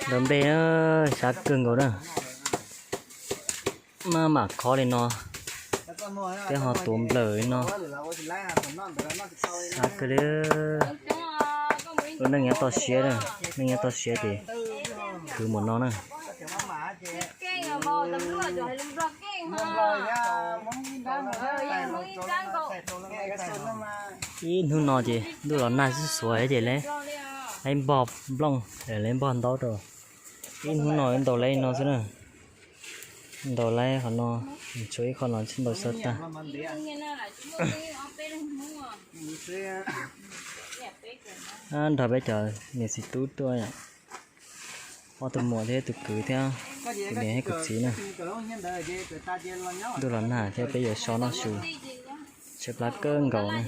Nplawm nplej na, sab kawg nkaus na. Maj mam khob li no, peb ho tuav nplawm li no. Sab kawg li. Ua neej nyob toj siab, neej nyob toj siab ces khwv mus no na. Ib hnub no ces ntuj los nag xub xuav ces lawv, lawv npog nplooj, lawv npog ntaub rau. Ib hnub no ntaus lawv no xwb na. Ntaus lawv qhov no, tshuav ib qho no tsis ntaus xwb tag. Nrog peb cov niam txiv tub tuaj, ob tug muam thiab tus kwv thiab, kuv niam thiab kuv txiv na. Ntuj los nag thiab peb yuav so noj su, tshaib plab kawg nkaus na.